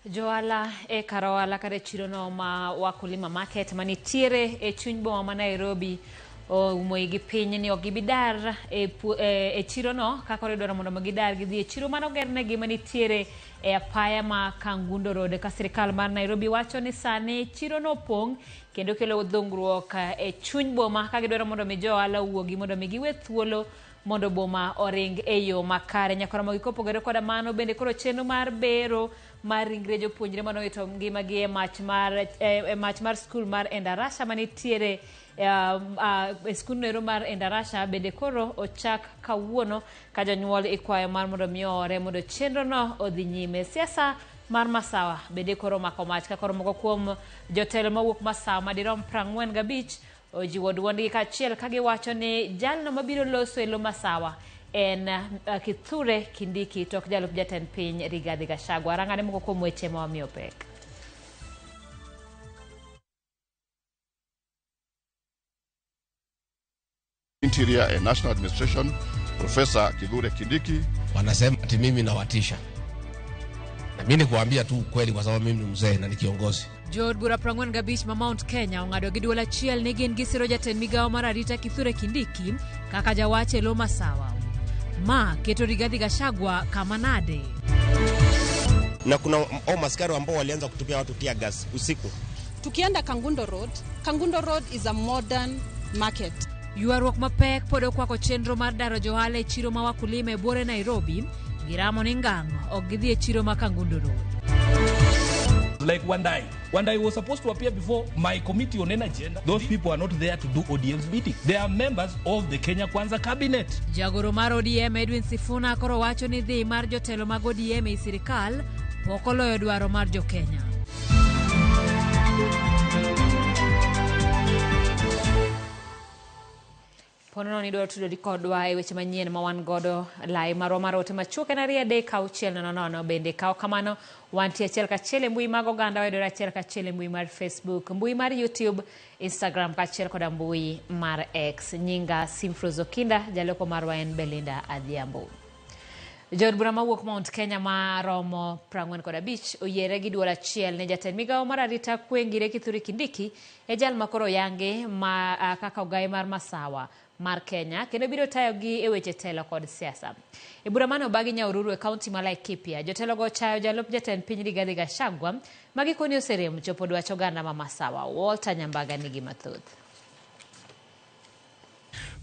Johala e kar ohala kata e chirono ma Wakulima Market manitiere e chuny boma ma Nairobi oumo igi piny ni ok gibi dar e, e, e chirono ka koro idwaro mondo gidar gidhi e chiro mane ogernegi manitiere e apaya ma Kangundo Road ka sirikal mar Nairobi wacho ni sani chirono opong' kendo kelo dhungruok e chuny boma ka gidwaro mondo mi jo ohala owuogi mondo mi giwe thuolo mondo boma oring e yo makare. Nyakoromogi kopogore koda mano bende koro chenro mar bero mar ringre jopuonjre mane owito ngimagi e mach mar, e mach mar skul mar Endarasha manitiere e skundno ero mar Endarasha bende koro ochak kawuono ka jonyuol ikwayo mar mondo mi oore mondo chenrono odhi nyime. Siasa mar Masawa bende koro omako mach ka koro moko kuom jotelo mawuok Masawa madirom 45 ojiwo duondgi kaachiel ka giwacho ni jalno mabiro loso e lo Masawa en Kithure Kindiki to ok jalup jatend piny Rigathi Gachagua. Rang'ane moko kuom weche ma wamiyo pek. Interior and National Administration, Professor Kithure Kindiki. Wanasema ati mimi nawatisha, na mimi nikuambia tu ukweli, kwa sababu mimi ni mzee na ni kiongozi. Jood bura 45 ma Mount Kenya ong'ado gi duol achiel ni gin gisiro jatend migawo mar arita Kithure Kindiki kaka jawach e lo Masawa. Ma keto Rigathi Gachagua kama nade? Na kuna au maskari ambao walianza kutupia watu tear gas usiku. Tukienda Kangundo Road, Kangundo Road is a modern market. Ywaruok mapek pod okwako chenro mar daro johala e chiro ma Wakulima e buore Nairobi. Giramo ni ngang' ok gidhi e chiro ma Kangundo Road. Like Wandai. Wandai was supposed to appear before my committee on energy. Those people are not there to do ODM's meeting. They are members of the Kenya Kwanza cabinet. Jagoro mar ODM Edwin Sifuna koro wacho ni dhi mar jotelo mag ODM ei sirikal pok oloyo dwaro mar jokenya. Ponono ni idwaro tudori kodwa e weche manyien ma wan godo lai marwa mar ote machuok en 2 3 6 0 0 bende kaw kamano wantie achiel kachiel e mbui mag oganda wayudore achiel kachiel e mbui mar Facebook, mbui mar YouTube, Instagram kaachiel koda mbui mar X. Nyinga Simfrose Okinda, jaloko marwa en Belinda Adhiambo. Jood bura mawuok Mount Kenya maromo 45 oyiere gi duol achiel ne jatend migawo mar arita kwe Ngire Kithure Kindiki e jal ma koro oyangi ma, kaka ogaye mar Masawa mar Kenya kendo biro tayogi e weche telo kod siasa. E bura mane obagi Nyahururu e kaunti ma Laikipia, jotelogo ochayo jalup jatend piny Rigathi Gachagua ma gikone oserem chopo dwach oganda ma Masawa. Walter Nyambaga nigi mathoth.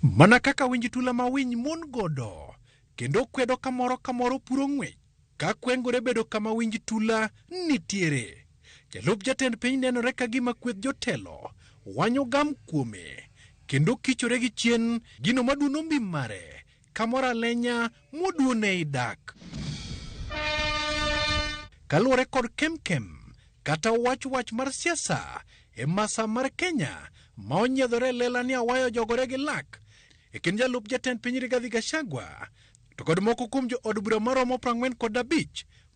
Mana kaka winj tula ma winy mon godo kendo kwedo kamoro kamoro puro ng'wech ka kwengore bedo kama winj tula nitiere. Jalup jatend piny nenore ka gima kweth jotelo wanyo gam kuome kendo kichore gi chien gino maduono mbim mare kamoro alenya moduone idak. Kaluwore kod kemkem kata wach wach mar siasa e masa mar Kenya ma onyiedhore lela ni awayo jogore gi lak e kind jalup jatend piny Rigathi Gachagua to kod moko kuom jo od bura maromo 45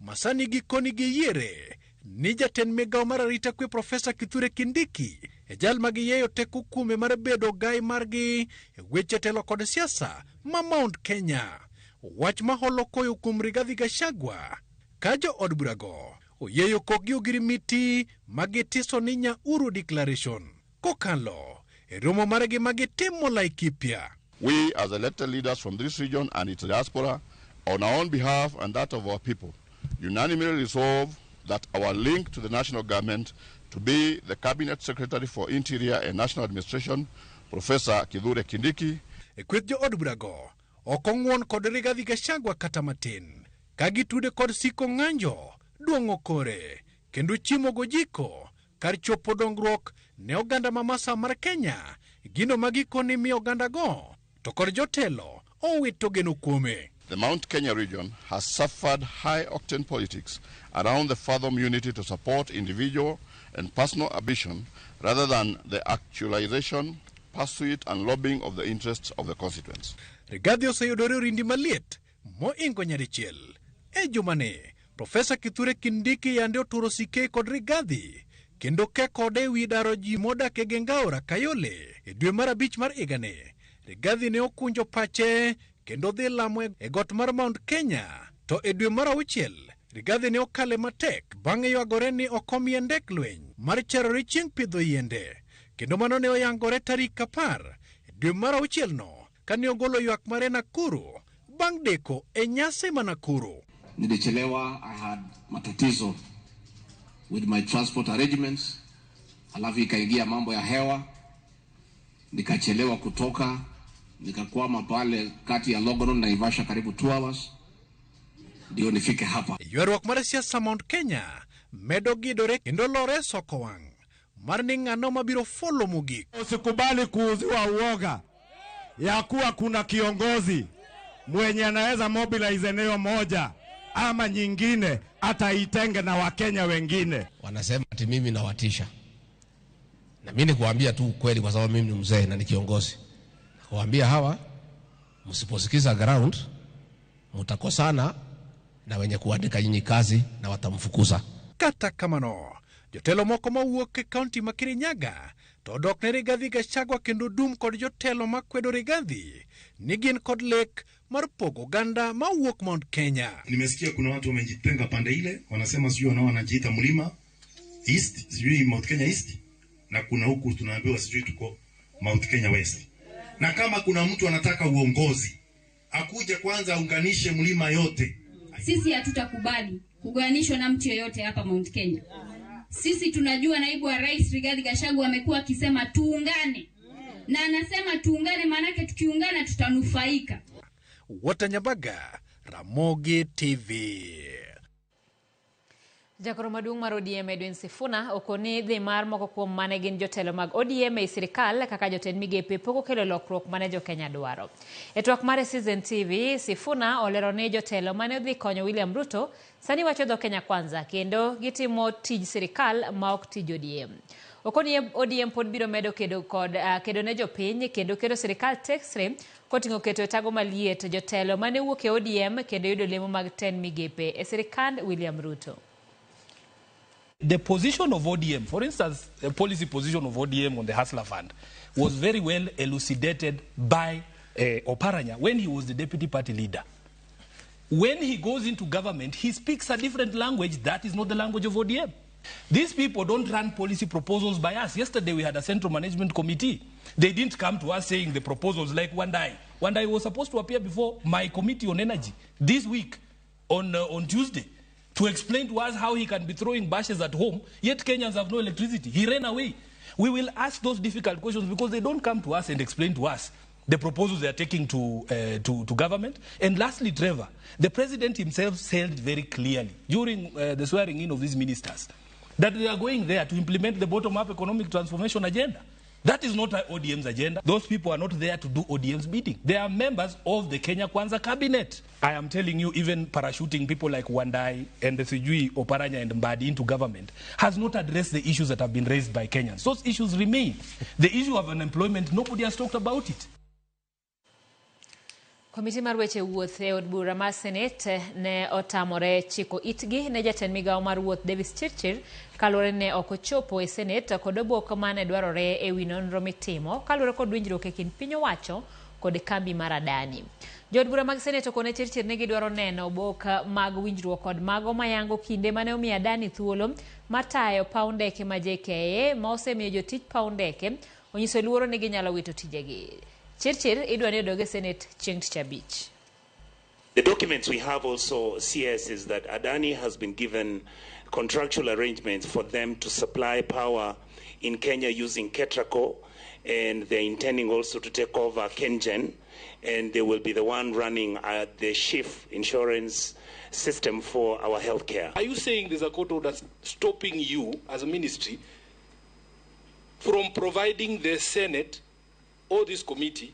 masani gikoni giyiere ni jatend migawo mar arita kwe Profesa Kithure Kindiki e jal ma giyeyo teko kuome mar bedo gai margi e weche telo kod siasa ma Mount Kenya. Wach ma holo koyo kuom Rigathi Gachagua ka jo od burago oyieyo kokgi ogirimiti ma gitiso ni Nyauru Declaration kokalo e romo margi ma gitimo Laikipia. We as elected leaders from this region and its diaspora, on our own behalf and that of our people, unanimously resolve that our link to the national government to be the Cabinet Secretary for Interior and National Administration, Professor Kithure Kindiki. E kweth jo od burago ok ong'won kod Rigathi Gachagua kata matin ka gitude kod siko ng'anjo duong'o kore kendo chiemo gojiko kar chopo dongruok ne oganda ma Masawa mar Kenya gino ma gikoni miyo oganda go to kod jotelo owito geno kuome. The Mount Kenya region has suffered high-octane politics around the fathom unity to support individual and personal ambition rather than the actualization pursuit and lobbying of the interests of the constituents. Rigathi oseyudore orindi maliet moingo nyadichiel. E jumani, Profesa Kithure Kindiki yande oturo sike kod Rigathi kendo ke kode ewi daro ji modak e geng aora Kayole e dwe mar 5 mar higani. Rigathi ne okunjo pache kendo dhi lamo e got mar Mount Kenya. To e dwe mar 6, Rigathi ne okale matek bang' ywagore ni ok omiye ndek lweny mar charore chieng' pidho yiende. Kendo mano ne oyangore tarik 10 e dwe mar 6 no kane ogolo ywak mare Nakuru bang' deko e nyasi ma Nakuru. Nilichelewa, I had matatizo with my transport arrangements, alafu ikaingia mambo ya hewa, nikachelewa kutoka, nikakwama pale kati ya Longonot na Naivasha karibu 2 hours ndio nifike hapa. Ywaruok mar siasa Mount Kenya medo gidore kendo lore soko wang' mar ni ng'ano mabiro folo mogik. Usikubali kuuziwa uoga ya kuwa kuna kiongozi mwenye anaweza mobilize eneo moja ama nyingine ataitenge na Wakenya wengine. Wanasema ati mimi nawatisha. Na mimi nikuambia tu ukweli kwa sababu mimi ni mzee na ni kiongozi. Nakuambia hawa msiposikiza ground mtakosana na wenye kuandika nyinyi kazi na watamfukuza. Kata kamano, jotelo moko mawuok e kaunti ma Kirinyaga to odok ne Rigathi Gachagua kendo dum kod jotelo makwedo Rigathi ni gin kod lek mar pogo oganda mawuok Mount Kenya. Nimesikia kuna watu wamejitenga pande ile, wanasema sijui wanao wanajiita Mlima East, sijui Mount Kenya East, na kuna huku tunaambiwa sijui tuko Mount Kenya West. Na kama kuna mtu anataka uongozi, akuje kwanza aunganishe mlima yote. Sisi hatutakubali kugawanishwa na mtu yeyote hapa Mount Kenya. Sisi tunajua naibu wa rais Rigathi Gachagua amekuwa akisema tuungane. Na anasema tuungane maanake tukiungana tutanufaika. Watanyabaga, Ramogi TV. Jakoro maduong' mar ODM Edwin Sifuna okoni dhi mar moko kuom mane gin jotelo mag ODM ei sirikal kaka jotend migepe pok okelo lokruok mane jokenya dwaro. E twak mare Citizen TV, Sifuna olero ni jotelo mane odhi konyo William Ruto sani wacho dho Kenya Kwanza kendo gitimo tij sirikal ma ok tij ODM. Okoni ODM pod biro medo kedo kod kedo ne jopiny kendo keto sirikal tesre koting'o keto e tago maliet jotelo mane wuok e ODM kendo yudo lemo mag tend migepe e sirikand William Ruto. The position of ODM, for instance, the policy position of ODM on the Hustler Fund was very well elucidated by Oparanya when he was the deputy party leader. When he goes into government, he speaks a different language. That is not the language of ODM. These people don't run policy proposals by us. Yesterday we had a central management committee. They didn't come to us saying the proposals like Wandai. Wandai was supposed to appear before my committee on energy this week on Tuesday to explain to us how he can be throwing bashes at home, yet Kenyans have no electricity. He ran away. We will ask those difficult questions because they don't come to us and explain to us the proposals they are taking to government. And lastly, Trevor, the president himself said very clearly during the swearing in of these ministers that they are going there to implement the bottom-up economic transformation agenda. That is not ODM's agenda. Those people are not there to do ODM's bidding. They are members of the Kenya Kwanza cabinet. I am telling you, even parachuting people like Wandai and the Sijui, Oparanya and Mbadi into government has not addressed the issues that have been raised by Kenyans. Those issues remain. The issue of unemployment, nobody has talked about it. Komiti mar weche wuoth e od bura mar Senate ne otamore chiko itgi ne jatend migawo mar wuoth Davis Chirchir kaluwore ne ok ochopo e Senate kod obok mane dwarore e wi nonro mitimo kaluwore kod winjruok e kind piny owacho kod kambi mar Adani. Jood bura mag Senate okone Chirchir ni gidwaro neno obok mag winjruok kod mago mayango kinde mane omiyo Adani thuolo mar tayo paw ndeke ma JKIA ma osemiyo jotich paw ndeke onyiso luoro ni ginyalo wito tijegi. Chirchir idwa ni odog e Senate chieng' tich abich. The documents we have also, CS, is that Adani has been given contractual arrangements for them to supply power in Kenya using Ketraco, and they're intending also to take over KenGen, and they will be the one running the SHIF insurance system for our healthcare. Are you saying there's a court order stopping you as a ministry from providing the Senate or this committee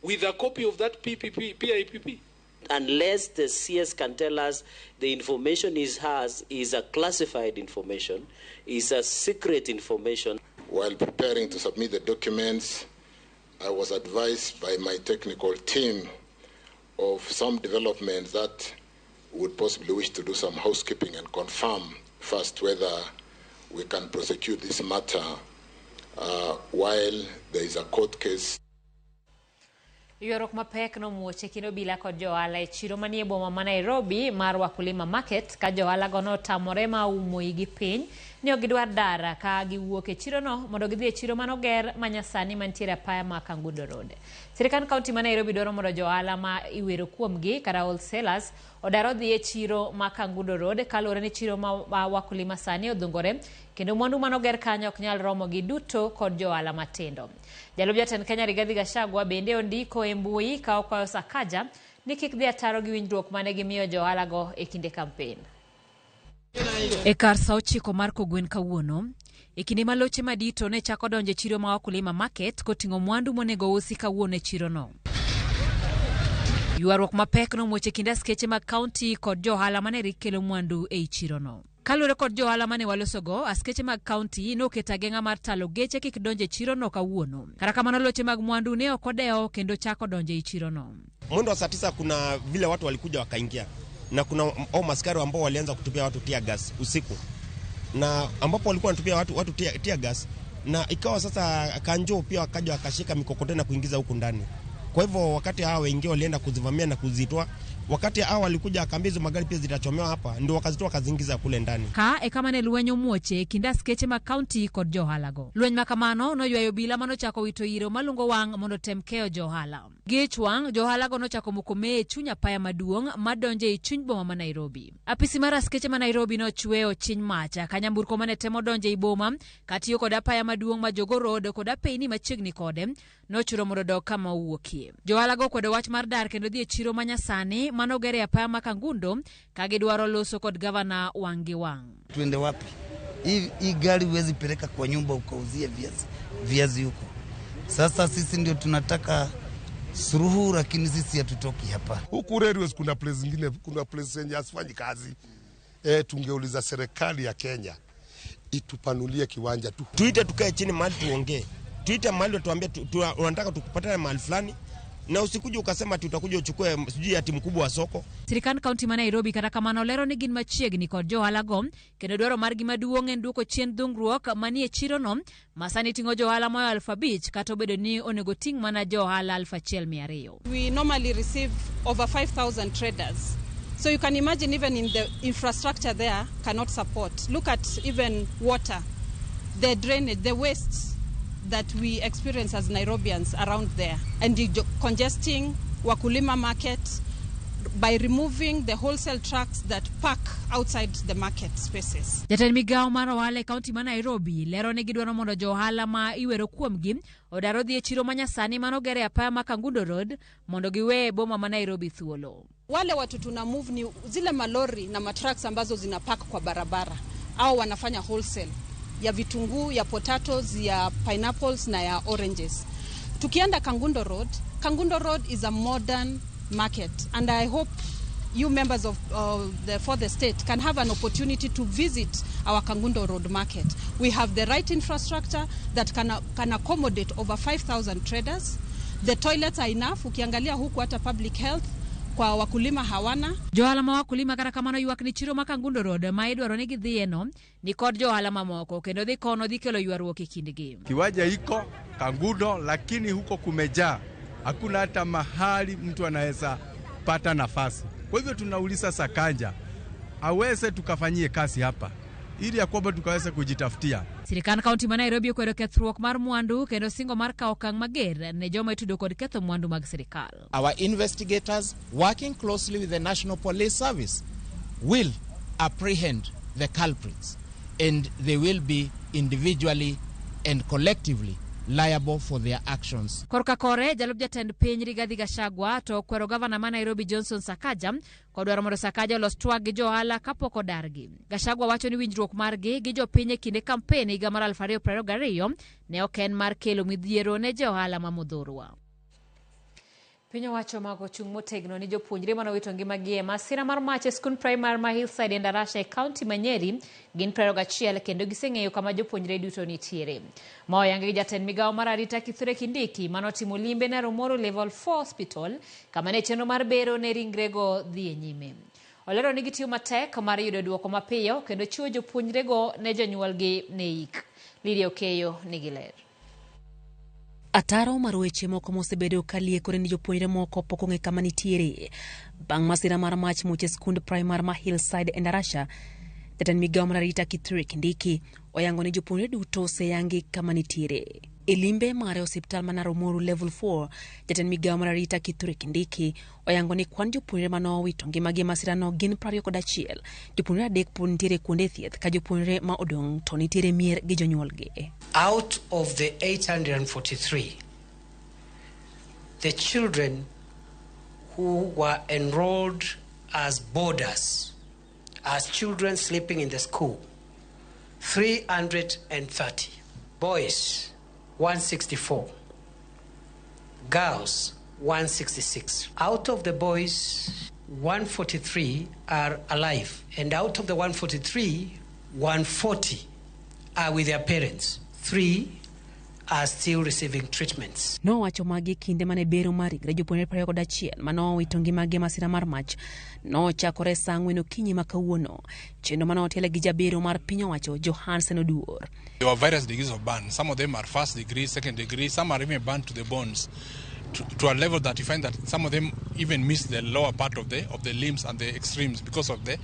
with a copy of that PPP, PIPP? Unless the CS can tell us the information he has is a classified information, is a secret information. While preparing to submit the documents, I was advised by my technical team of some developments that would possibly wish to do some housekeeping and confirm first whether we can prosecute this matter while there is a court case. Ywaruok mapek nomuoch e kind obila kod johala e chiro manie boma ma Nairobi mar Wakulima Market ka johala go notamore ma oumo igi piny ni ok gidwar dar ka giwuok e chirono mondo gidhi e chiro manoger manyasani mantiere apaya ma Kangundo Road. Sirikand kaunti ma Nairobi dwaro mondo johala ma iwero kuomgi kata wholesalers odar odhi e chiro ma Kangundo Road kaluwore ni chiro ma Wakulima sani odhungore kendo mwandu manoger kanyo ok nyal romo gi duto kod johala matindo. Jalup jatend Kenya Rigathi Gachagua bende ondiko e mbui ka okwayo Sakaja ni kik dhi ataro gi winjruok mane gimiyo johalago e kinde kampen. E kar sa 9 mar kogwen kawuono, e kinde ma loche madito ne chako donjo e chiro ma Wakulima Market koting'o mwandu monego usi kawuono e chirono. Ywaruok mapek nomuoch e kind askeche mag kaunti kod johala mane rik kelo mwandu ei chirono. Kaluwore kod johala mane walosogo, askeche mag kaunti noketo ageng'a mar talo geche kik donj e chirono kawuono. Kata kamano loche mag mwandu ne ok odewo kendo chako donjo ei chirono. Mwendo wa saa 9 kuna vile watu walikuja wakaingia, na kuna maskari ambao walianza kutupia watu tear gas usiku, na ambapo walikuwa wanatupia watu tear gas, na ikawa sasa kanjo pia wakaja wakashika mikokoteni na kuingiza huku ndani. Kwa hivyo wakati hao wengine walienda kuzivamia na kuzitoa, wakati hao walikuja akaambia hizo magari pia zitachomewa hapa, ndio wakazitoa wakazingiza kule ndani. Ka e kama ne lweny omuoche e kind askeche mag kaunti kod johalago. Lweny ma kamano noywayo obila manochako wito iro malungo wang' mondo tem keyo johala. Gi ich wang', johalago nochako moko meye e chuny apaya maduong' madonjo ei chuny boma ma Nairobi. Apisi mar askeche ma Nairobi nochweyo chiny mach ka nyamburko mane temo donjo ei boma katiyo kod apaya maduong' ma Jogoo Road kod apeyni machiegni kode nochuro mondo odog kama owuokie. Johalago okwedo wach mar dar kendo dhi e chiro manyasani manoger e apaya ma Kangundo ka gidwaro loso kod gavana wang' gi wang'. Tuende wapi? Hii gari huwezi peleka kwa nyumba ukauzie viazi huko. Sasa sisi ndio tunataka suluhu, lakini sisi hatutoki hapa. Huku railways kuna place zingine, kuna place zenye hazifanyi kazi. Tungeuliza serikali ya Kenya itupanulie kiwanja tu. Tuite tukae chini mahali tuongee. Tuite mahali tuambie unataka tukupatane mahali fulani, na usikuje ukasema ati utakuja uchukue sijui ati mkubwa wa soko. Sirikand kaunti ma Nairobi kata kamano lero ni gin machiegni kod johalago kendo dwaro margi maduong' en duoko chien dhungruok manie chirono ma sani ting'o johala moyo 5,000 kata obedo ni onego ting' mana johala 1,200. We normally receive over 5,000 traders. So you can imagine even in the infrastructure there cannot support. Look at even water, the drainage, the waste that we experience as Nairobians around there, and the congesting Wakulima market by removing the wholesale trucks that park outside the market spaces. Jatend migawo mar ohala e kaunti ma Nairobi lero ni gidwaro mondo johala ma iwero kuomgi odar odhi e chiro manyasani manoger e apaya ma Kangundo Road mondo giwe boma ma Nairobi thuolo. Wale watu tuna move ni zile malori na matrucks ambazo zina park kwa barabara au wanafanya wholesale ya vitunguu, ya potatoes, ya pineapples na ya oranges. Tukienda Kangundo Road, Kangundo Road is a modern market, and I hope you members of the fourth estate can have an opportunity to visit our Kangundo Road market. We have the right infrastructure that can accommodate over 5,000 traders. The toilets are enough. Ukiangalia huku hata public health kwa wakulima hawana. Johala ma wakulima kata kamano ywak ni chiro ma Kangundo Road ma idwaro ni gidhiye no ni kod johala mamoko kendo dhi kono dhi kelo ywaruok e kindgi. Kiwanja iko Kangundo, lakini huko kumejaa, hakuna hata mahali mtu anaweza pata nafasi. Kwa hivyo tunauliza Sakaja aweze tukafanyie kazi hapa ili ya kwamba tukaweze kujitafutia. Sirikand kaunti ma Nairobi okwedo kethruok mar mwandu kendo singo mar kawo okang' mager ne joma itudo kod ketho mwandu mag sirikal. Our investigators working closely with the National Police Service will apprehend the culprits, and they will be individually and collectively liable for their actions. Korka kore, jalup jatend piny Rigathi Gachagua to okwero gavana ma Nairobi Johnson Sakaja kodwaro mondo Sakaja olos twak gi johala kapok odargi. Gachagua wacho ni winjruok margi gi jopiny e kinde kampen higa mar 2022 ne ok en mar kelo midhiero ne johala ma Muthurwa. Piny owacho mago ochung' motegno ni jopuonjre manowito ngimagi e masira mar mach e skund primar ma Hillside Endarasha e kaunti ma Nyeri gin 21 kendo giseng'eyo kama jopuonjre duto nitiere. Ma oyangi gi jatend migawo mar arita Kithure Kindiki manotimo limbe Naromoru Level 4 Hospital kama ne chenro mar bero ne ringrego dhi e nyime. Olero ni gitiyo matek mar yudo duoko mapiyo kendo chiwo jopuonjrego ne jonyuolgi ne ik. Lydia Okeyo nigi ler. Ataro mar weche moko mosebedo ka liekore ni jopuonjre moko pok ong'e kama nitiere bang' masira mar mach much e skund primar ma Hillside Endarasha. Jatend migawo mar arita Kithure Kindiki oyango ni jopuonjre duto oseyangi kama nitiere. E limbe mare osiptal ma Naromoru Level 4, jatend migawo mar arita Kithure Kindiki oyango ni kwan jopuonjre manowito ngimagi e masirano gin 21. Jopuonjre adek pod nitiere kuonde thieth ka jopuonjre ma odong' to nitiere mier gi jonyuolgi. Out of the 843, the children who were enrolled as boarders, as children sleeping in the school, 330. Boys, 164. Girls, 166. Out of the boys, 143 are alive. And out of the 143, 140 are with their parents. 3 are still receiving treatments. Nowacho magi e kinde mane bero mar ringre jopuonjre 21 manowito ngimagi e masira mar mach nochakore saa 4 okinyi ma kawuono. Chenro mane otiele gi jabero mar piny owacho Johansen Oduor. There were various degrees of burn. Some of them are first degree, second degree, some are even burned to the bones. To a level that you find that some of them even miss the lower part of the limbs and the extremes because of the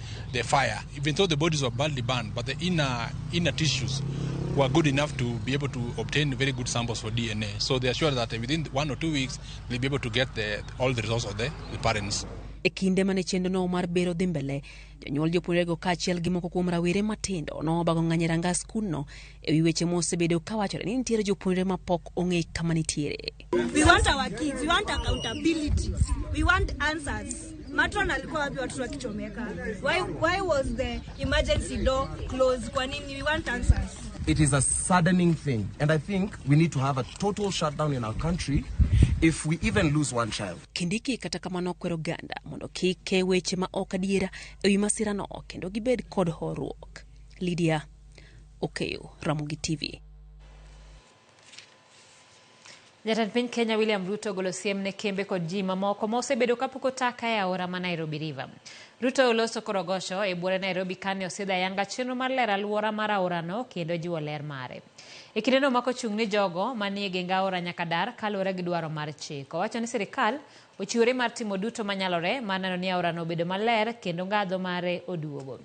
fire. Even though the bodies were badly burned, but the inner tissues were good enough to be able to obtain very good samples for DNA. So they are sure that within 1 or 2 weeks, they'll be able to get all the results of the parents. E kinde mane chenro no mar bero dhi mbele, jonyuol jopuonjrego kaachiel gi moko kuom rawere matindo nobago ng'anyo e ranga skundno e wi weche mosebedo kawachore ni nitiere jopuonjre ma pok ong'e kama nitiere. We want our kids, we want accountability, we want answers. Matron alikuwa wapi watoto wakichomeka? Why was the emergency door closed? Kwa nini? We want answers. It is a saddening thing, and I think we need to have a total shutdown in our country if we even lose one child. Kindiki kata kamano okwero oganda mondo kik ke weche ma ok adiera e wi masirano kendo gibed kod horuok. Lydia Okeyo, Ramogi TV. Jatend piny Kenya William Ruto ogolo siem ne kembe kod ji mamoko ma osebedo kapuko taka e aora ma Nairobi River. Ruto oloso korogosho e buore Nairobi kane osidho ayanga chenro mar lero alwora mar aorano kendo jiwo ler mare. E kindeno mako chung' ni jogo manie geng aora nyaka dar kaluwore gi dwaro mar chik. Owacho ni sirikal ochiwore mar timo duto manyalore mar neno ni aorano obedo maler kendo ngadho mare oduogo.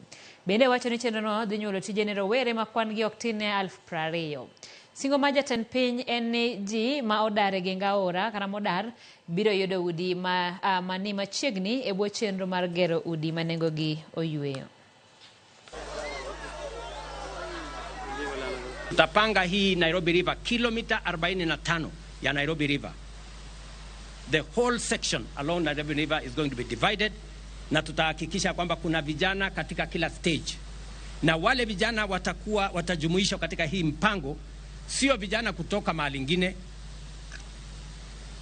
Bende wacho ni chenrono dhi nyuolo tije ne rowere ma kwan gi ok tin ne 20,000. Singo mar jatend piny en ni ji ma odar e geng aora kata modar biro yudo udi mani machiegni e bwo chenro mar gero udi ma nengogi oyweyo. Tutapanga hii Nairobi River kilomita 45 ya Nairobi River. The whole section along Nairobi River is going to be divided, na tutahakikisha kwamba kuna vijana katika kila stage. Na wale vijana watakuwa watajumuishwa katika hii mpango, sio vijana kutoka mahali ingine.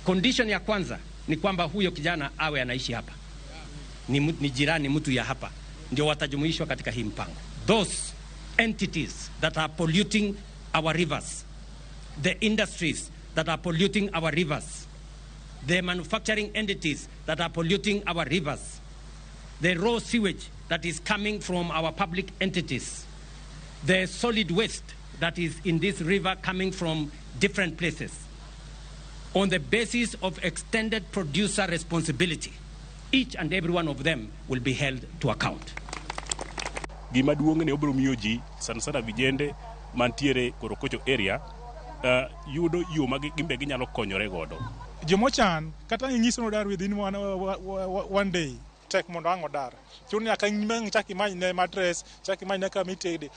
Condition ya kwanza ni kwamba huyo kijana awe anaishi hapa. Ni jirani mtu ya hapa. Ndio watajumuishwa katika hii mpango. Those entities that are polluting our rivers, the industries that are polluting our rivers, the manufacturing entities that are polluting our rivers, the raw sewage that is coming from our public entities, the solid waste that is in this river coming from different places. On the basis of extended producer responsibility, each and every one of them will be held to account. Gima duong' ne obiro miyo ji sana sana vijende mantiere Korokocho area yudo yo ma gimbe ginyalo konyore godo. Jomochan kata inyiso no dar within one day tek mondo ang' odar. Chuno nyaka chak imany ne mattress, chak imany ne kama itede.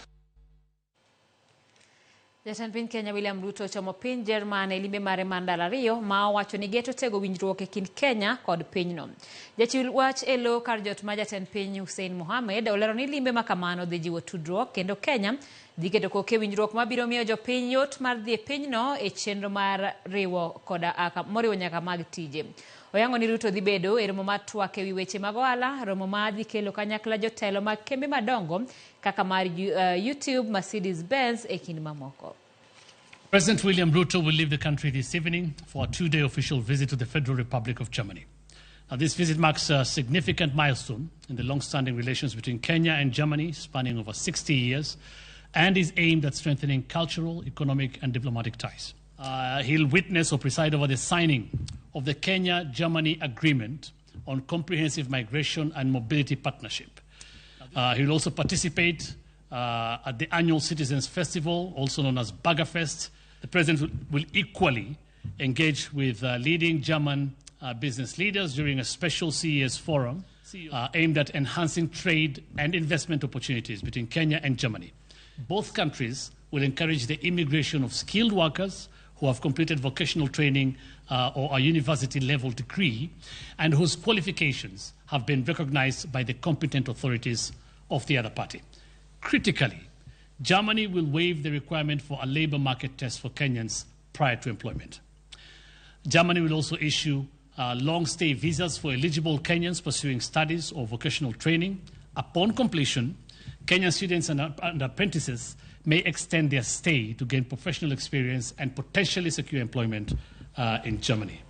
Jatend piny Kenya William Ruto ochomo piny Jerman e limbe mare mar ndalo ariyo ma owacho ni geto tego winjruok e kind Kenya kod pinyno. Jachiw wach e lo kar jot ma jatend piny Hussein Mohamed olero ni limbe ma kamano dhi jiwo tudruok kendo Kenya Dhi keto koke winjruok mabiro miyo jopiny yot mar dhi e pinyno e chenro mar riwo koda aka moriwo nyaka mag tije. Oyango ni Ruto dhi bedo e romo mar twak ewi weche mag ohala, romo ma dhi kelo kanyakla jotelo mag kembe madongo kaka mar YouTube, Mercedes Benz e kind mamoko. President William Ruto will leave the country this evening for a 2-day official visit to the Federal Republic of Germany. Now, this visit marks a significant milestone in the long-standing relations between Kenya and Germany, spanning over 60 years, and is aimed at strengthening cultural, economic, and diplomatic ties. He'll witness or preside over the signing of the Kenya-Germany Agreement on Comprehensive Migration and Mobility Partnership. He'll also participate at the annual Citizens Festival, also known as Bürgerfest. The president will equally engage with leading German business leaders during a special CES forum aimed at enhancing trade and investment opportunities between Kenya and Germany. Both countries will encourage the immigration of skilled workers who have completed vocational training or a university-level degree and whose qualifications have been recognized by the competent authorities of the other party. Critically, Germany will waive the requirement for a labor market test for Kenyans prior to employment. Germany will also issue long-stay visas for eligible Kenyans pursuing studies or vocational training. Upon completion, Kenyan students and apprentices may extend their stay to gain professional experience and potentially secure employment in Germany.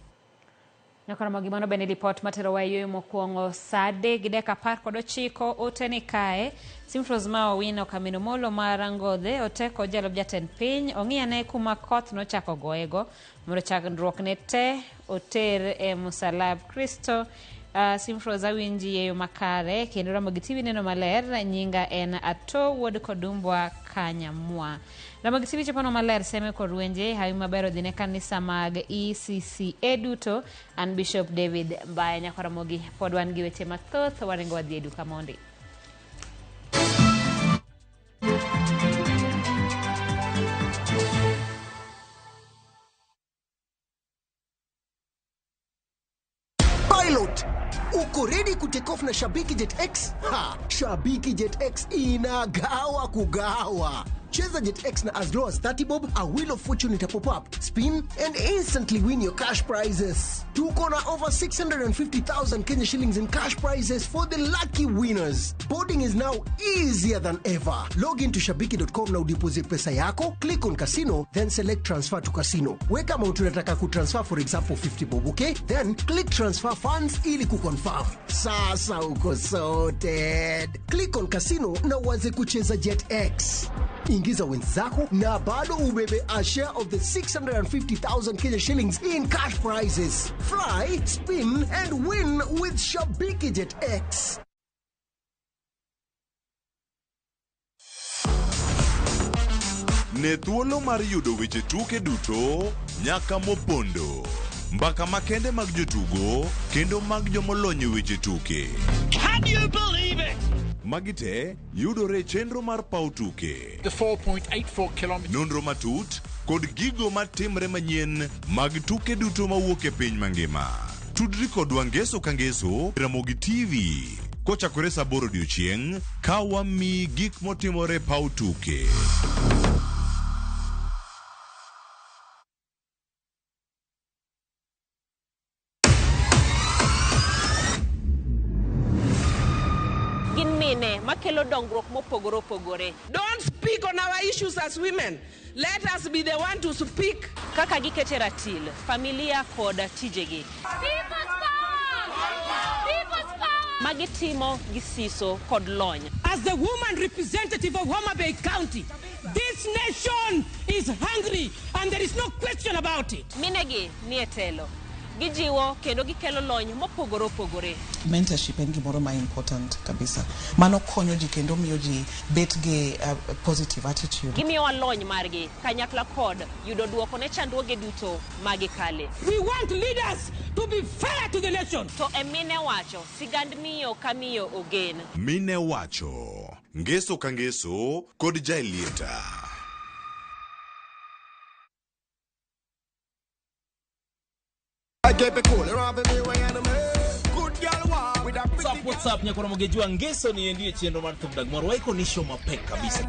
Nyakoromo gimano bende ripot matero wa yueyo mokwongo saa 3:19 ote ni kae Simfros ma Owino Kamino Molo mar Ngodhe oteko jalup jatend piny ong'iyane kuma koth nochako goyego mondo chandruok ne te oter e musalab Kristo. Simfros awinji yeyo makare kendo Ramogi TV neno maler nyinga en Ato wuod Kodumbwa Kanyamwa. Ramogi TV chopono maler seme kod wenje hawi maber odhi ne kanisa mag ECCA duto. An Bishop David Mbaya Nyakaramogi pod wan gi weche mathoth waringo wadhi e duka mondi. Pilot, uko ready kutake off na Shabiki Jet X? Ha, Shabiki Jet X inagawa kugawa. Cheza Jet X na as low as 30 bob, a wheel of fortune ita pop up, spin and instantly win your cash prizes. Tuko na over 650,000 Kenya shillings in cash prizes for the lucky winners. Boarding is now easier than ever. Log into shabiki.com na udeposit pesa yako, click on casino, then select transfer to casino. Weka amount unataka kutransfer, for example 50 bob, okay? Then click transfer funds ili kuconfirm. Sasa uko sorted. Click on casino na uanze kucheza Jet X. Ingiza wenzako na bado ubebe a share of the 650,000 Kenya shillings in cash prizes. Fly, spin and win with Shabiki Jet X. Ne thuolo mar yudo weche tuke duto nyaka mopondo. Mbaka makende mag jotugo kendo mag jomolony e weche tuke. Can you believe it? Magi te yudore e chenro mar paw tuke. The 4.84 kilometers. Nonro matut kod gigo matimre manyien mag tuke duto mawuok e piny mangima. Tudri kodwa ngeso ka ngeso Ramogi TV kochakore saa 8 odiochieng' ka wamiyi gik motimore e paw tuke. Makelo dongruok mopogore opogore. Don't speak on our issues as women. Let us be the one to speak. Kaka gikete ratil, familia kod tijegi. People's power! People's power! Magitimo gi siso kod lony. As the woman representative of Homa Bay County, this nation is hungry and there is no question about it. Minegi nie telo. Gijiwo kendo gikelo lony mopogore opogore. Mentorship en gimoro ma important kabisa. Mano konyo ji kendo miyo ji bet gi positive attitude. Gimiyowa lony margi kanyakla kod yudo duoko ne chandruoge duto magikale. We want leaders to be fair to the nation. To e mine wacho, sigand miyo ka miyo ogen. Mine wacho, ngeso ka ngeso kod Jaelieta. I keep it cool, around me, way anime. Good What's up, what's up, nyakora mogejwa ngeso ni endie chenro mar thum dag moro waiko ni show mapek kabisa.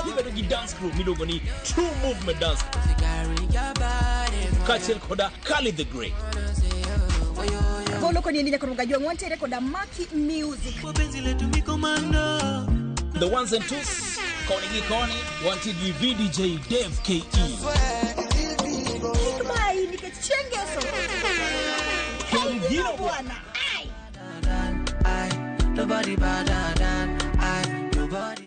Ibedo gi dance crew miluongo ni True Movement Dance kaachiel koda Kali the Great. Golo koni endi nyakora mogajwa wantiere koda Maki Music. The ones and twos, koni gi koni, wantie gi VDJ Dave KE. Kik mai nikech chieng' ngeso. Gino bwana. Nobody better than I. Nobody.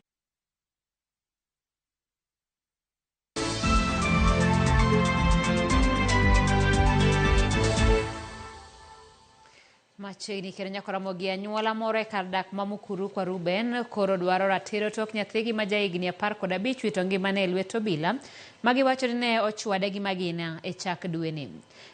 Machiegni kendo nyakora mogi anyuola moro e kar dak ma Mukuru kwa Ruben koro dwaro ratiro tok nyathigi ma jahigni 15 wito ngimane e lwet obila magiwacho ni ne ochwade gi magina e chak dweni.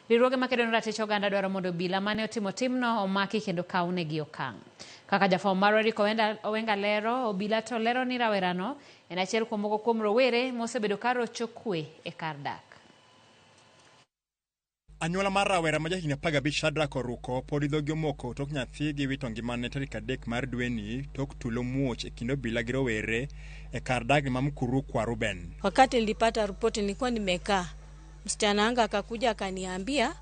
Riwruoge makedo ne ratich oganda dwaro mondo obila mane otimo timno omaki kendo kawnegi okang'. Kaka jafwambo marwa Eric Owenga lero, obila to lero ni rawerano en achiel kuom moko kuom rowere mosebedo ka rocho kwe e kar dak. Anyuola mar rawera ma jahigni 15 Shadrack Oruko pod dhogi omoko tok nyathigi wito ngimane tarik 3 mar dweni tok tulo muoch e kind obila gi rowere e kar dak ma Mukuru kwa Ruben. Wakati nilipata ripoti nilikuwa nimekaa, msichana wangu akakuja akaniambia,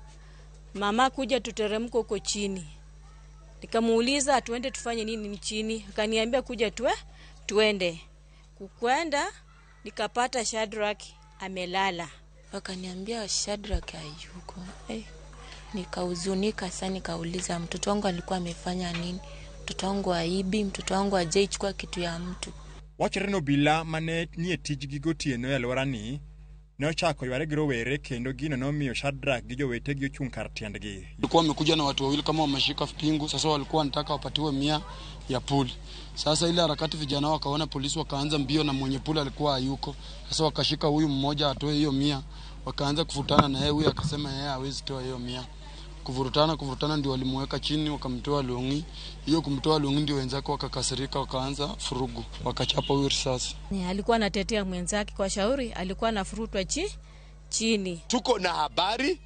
mama kuja tuteremke huko chini. Nikamuuliza tuende tufanye nini chini, akaniambia kuja tuende. Kukwenda nikapata Shadrack amelala. Wakaniambia Shadrack hayuko. Nikahuzunika sana, nikauliza mtoto wangu alikuwa amefanya nini? Mtoto wangu haibi, mtoto wangu hajaichukua kitu ya mtu. Wachore ni obila mane nie tijgi gotieno e alworani ne ochako yware gi rowere kendo gino nomiyo Shadrack gi jowetegi ochung' kar tiendgi. Walikuwa wamekuja na watu wawili kama wameshika pingu, sasa walikuwa wanataka wapatiwe 100 ya puli. Sasa ile harakati vijana wakaona polisi wakaanza mbio na mwenye puli alikuwa hayuko. Sasa wakashika huyu mmoja atoe hiyo 100, wakaanza kuvutana na yeye, huyu akasema yeye hawezi toa hiyo 100. Kuvurutana ndio walimuweka chini wakamtoa longi. Hiyo kumtoa longi ndio wenzake wakakasirika wakaanza furugu, wakachapa huyu risasi. Ni alikuwa anatetea mwenzake kwa shauri, alikuwa anafurutwa chini. Tuko na habari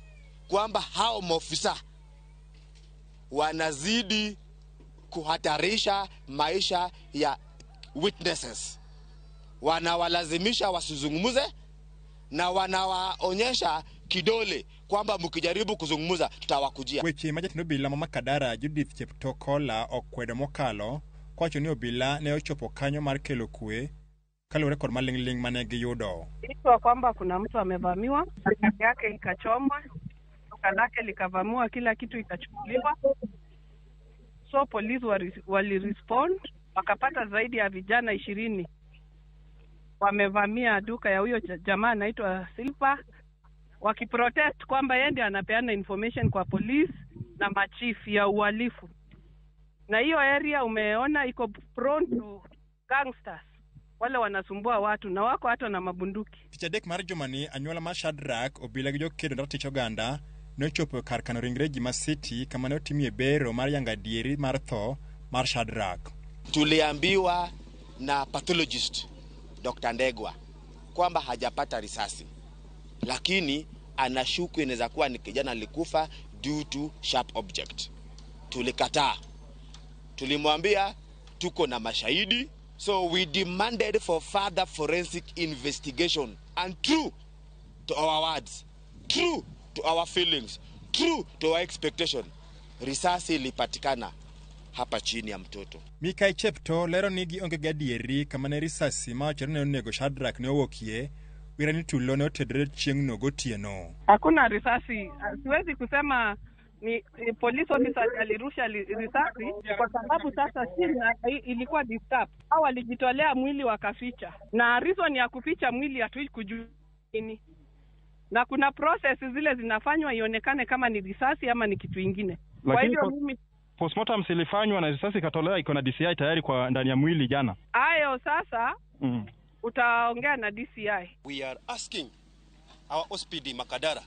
kwamba hao maofisa wanazidi kuhatarisha maisha ya witnesses. Wanawalazimisha wasizungumuze na wanawaonyesha kidole kwamba mkijaribu kuzungumza tutawakujia. Weche ma jatend obila ma Makadara Judith Cheptokola okwedo mokalo kowacho ni obila ne ochopo kanyo mar kelo kwe kaluwore kod maling'ling' mane giyudo. Ilikuwa kwamba kuna mtu amevamiwa, gari yake ikachomwa, duka lake likavamiwa, kila kitu ikachukuliwa. So polisi walirespond wakapata zaidi ya vijana 20 wamevamia duka ya huyo jamaa anaitwa Silva, wakiprotest kwamba yeye ndiye anapeana information kwa polisi na machief ya uhalifu. Na hiyo area umeona iko prone to gangsters, wale wanasumbua watu na wako hata na mabunduki. Tich adek mar jumani anyuola mar Shadrack obila gi jokedo ne ratich oganda nochopo kar kano ringre ji ma City kama ne otimie bero mar yango adieri mar tho mar Shadrack. Tuliambiwa na pathologist Dr. Ndegwa kwamba hajapata risasi, lakini anashuku inaweza kuwa ni kijana alikufa due to sharp object. Tulikataa. Tulimwambia tuko na mashahidi, so we demanded for further forensic investigation, and true to our words, true to our feelings, true to our expectation, risasi ilipatikana hapa chini ya mtoto. Mikai Chepto lero ni gionge gi adieri kama ne risasi ma wachore ne onego Shadrack ne owuokie, wira ni tulo ne otedore chieng'no gotieno. Hakuna risasi, siwezi kusema ni police officer alirusha risasi kwa sababu sasa chini ilikuwa disturb. Hao walijitolea mwili wakaficha, na reason ya kuficha mwili hatuikujua nini. Na kuna process zile zinafanywa ionekane kama ni risasi ama ni kitu kingine. Kwa hivyo mimi postmortem ilifanywa na risasi ikatolewa, iko na DCI tayari kwa ndani ya mwili jana. Ayo sasa utaongea na DCI. We are asking our OSPD Makadara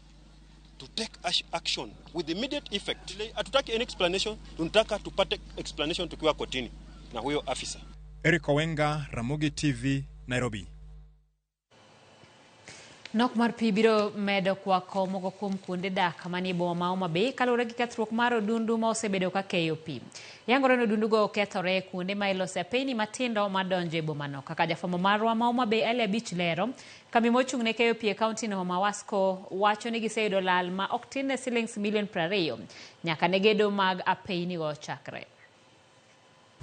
to take action with immediate effect. Hatutaki any explanation, tunataka tupate explanation tukiwa kotini na huyo afisa. Eric Owenga, Ramogi TV, Nairobi. Nok mar pi biro medo kwako moko kuom kuonde dak manie boma ma Homa Bay kaluwore gi kethruok mar odundu ma osebedo ka keyo pi. Yangore ni odundugo okethore kuonde ma ilose apeyni matindo madonjo e bomano. Kaka jafwambo marwa ma Homa Bay Ali Abich lero, kambi mochung' ne keyo pi e kaunti no Mawasco wacho ni giseyudo lal ma ok tin ne silings milion 20 nyaka ne gedo mag apeyni go chakre.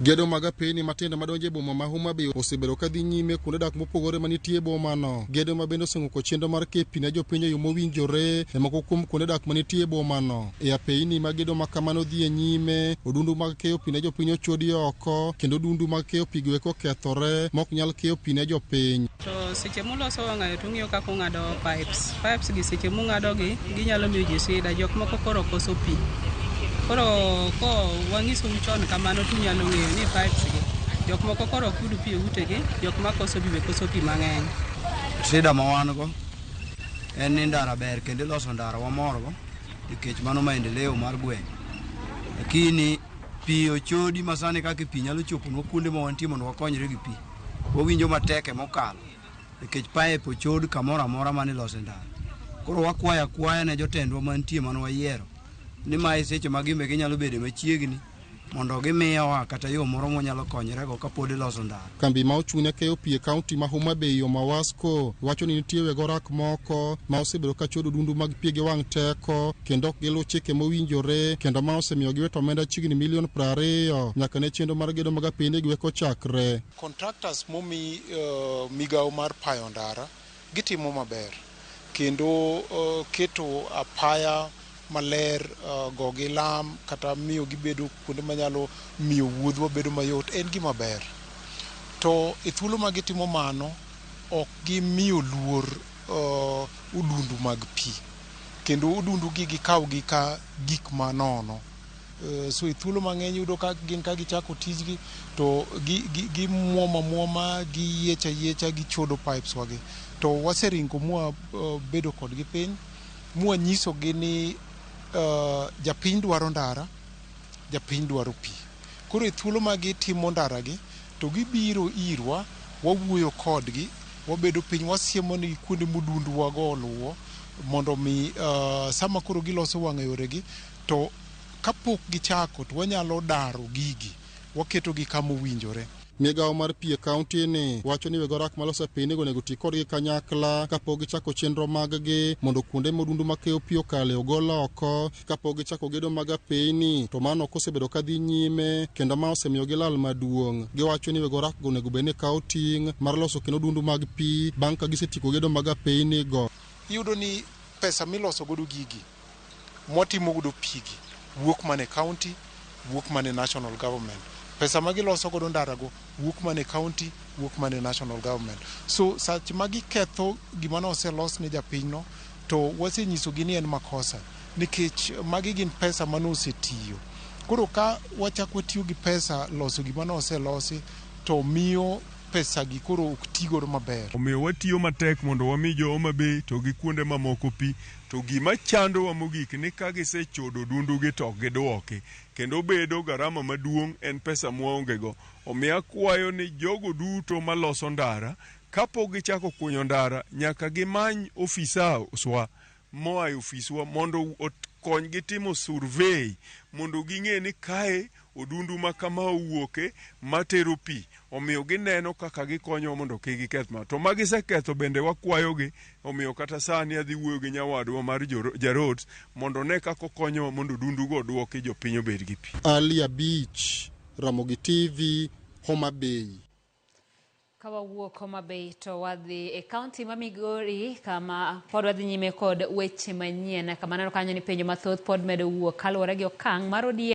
Gedo mag apeyni matindo madonjo e boma ma Homa Bay osebedo ka dhi nyime kuonde dak mopogore manitie e bomano. Gedo ma bende oseng'uko chenro mar keyo pi ne jopiny e yo mowinjore e moko kuom kuonde dak manitie e bomano. E apeyni ma gedo ma kamano dhi e nyime, odundu mag keyo pi ne jopiny ochodi oko kendo odundu mag keyo pi go eko okethore ma ok nyal keyo pi ne jopiny. To seche muloso wang'ayo to ung'iyo kaka ung'ado pipes. Pipes gi seche mung'ado gi ginyalo miyo ji shida. Jok moko koro koso pi. Koro ko wang'isou chon kamano to unyalo ng'eyo ni pipes gi jok moko koro ok yud pi e utegi, jok ma koso pi be koso pi mang'eny. Shida ma wan go en ni ndara ber kendo iloso ndara wamorgo nikech mano maendeleo mar gweng'. Lakini pi ochodi ma sani kaka pi nyalo choponwa kuonde ma wantie mondo wakonyre gi pi. Wawinjo matek e mokalo nikech pipe ochod kamoro amora mane ilose ndara. Koro wakwayo akwaya ne jotendwa mantie mane wayiero ni mae seche ma gimbe ginyalo bedo machiegni mondo gimiyowa kata yo moro mwanyalo konyorego kapod iloso ndara. Kambi ma ochung' ne keyo pi e kaunti ma Homa Bay Omawasco wacho ni nitie weg orak moko ma osebedo ka chodo odundu mag pi gi wang' teko kendo ok giluw chike mowinjore kendo ma osemiyo giwito omenda chiegni milion 20 nyaka ne chenro mar gedo mag apeyni go eko chakre. Contractors momi migawo mar payo ndara gitimo maber kendo keto apaya maler, gogi lam kata miyo gibedo kuonde manyalo miyo wuodhwa bedo mayot en gima ber. To e thuolo ma gitimo mano, ok gimiyo luor odundu mag pi kendo odundu gi gikaw gi ka gik manono. So e thuolo mang'eny iyudo ka gin ka gichako tijgi to gimuomo amuoma, giyiecho ayiecha, gichodo pipes wagi. To waseringo mwa bedo kodgi piny mwanyisogi ni japiny dwaro ndara, japiny dwaro pi. Koro e thuolo ma gitimo ndara gi, to gibiro irwa, wawuoyo kodgi, wabedo piny, wasiemo negi kuonde modunduwago oluwo mondo mi sama koro giloso wang'ayoregi to kapok gichako to wanyalo daro gigi, waketogi kama owinjore. Migawo mar pi e kaunti ni wacho ni weg orak maloso apeyni onego ti kodgi kanyakla kapok gichako chenro mag-gi mondo kuonde modundu makeyo pi okale ogol oko kapok gichako gedo mag apeyni to mano ok osebedo ka dhi nyime kendo ma osemiyo gi lal maduong'. Giwacho ni weg orak go onego bed ni kawo ting' mar loso kendo odundu mag pi bang' ka gisetieko gedo mag apeyni go. Iyudo ni pesa miloso godo gigi mwatimo godo pigi wuok mana e county, wuok mana e national government. Pesa ma giloso godo ndarago wuok mana e county, wuok mana e national government. So sach ma giketho gima noselos ne japinyno to wasenyisogi ni en makosa nikech magi gin pesa manosetiyo. Koro ka wachak watiyo gi pesa loso gima noselosi to miyo pesa gi koro ok ti godo maber. Omiyo watiyo matek mondo wami jo Homa Bay to gi kuonde mamoko pi. To gima chandowa mogik ni ka gisechodo odundugi to ok giduoki. Kendo bedo garama maduong' en pesa mwaonge go. Omiyo akwayo ni jogo duto maloso ndara, kapok gichako kunyo ndara, nyaka gimany ofisaswa moa e ofiswa mondo okonygi timo survey mondo ging'e ni kae odundu ma kama owuoke matero pi. Omiyo gineno kaka gikonyowa mondo kik giketh ma. To magiseketho bende wakwayogi, omiyo kata sani adhi wuoyo gi nyawadwa mar Jaroads mondo one kaka okonyowa mondo odundugo oduoki jopiny obed gi pi. Ali Abich, Ramogi TV, Homa Bay. Ka wawuok Homa Bay to wadhi e kaunti ma Migori kama pod wadhi nyime kod weche manyien kama neno kanyo ni penjo mathoth pod medo wuok kaluwore gi okang' mar ODM.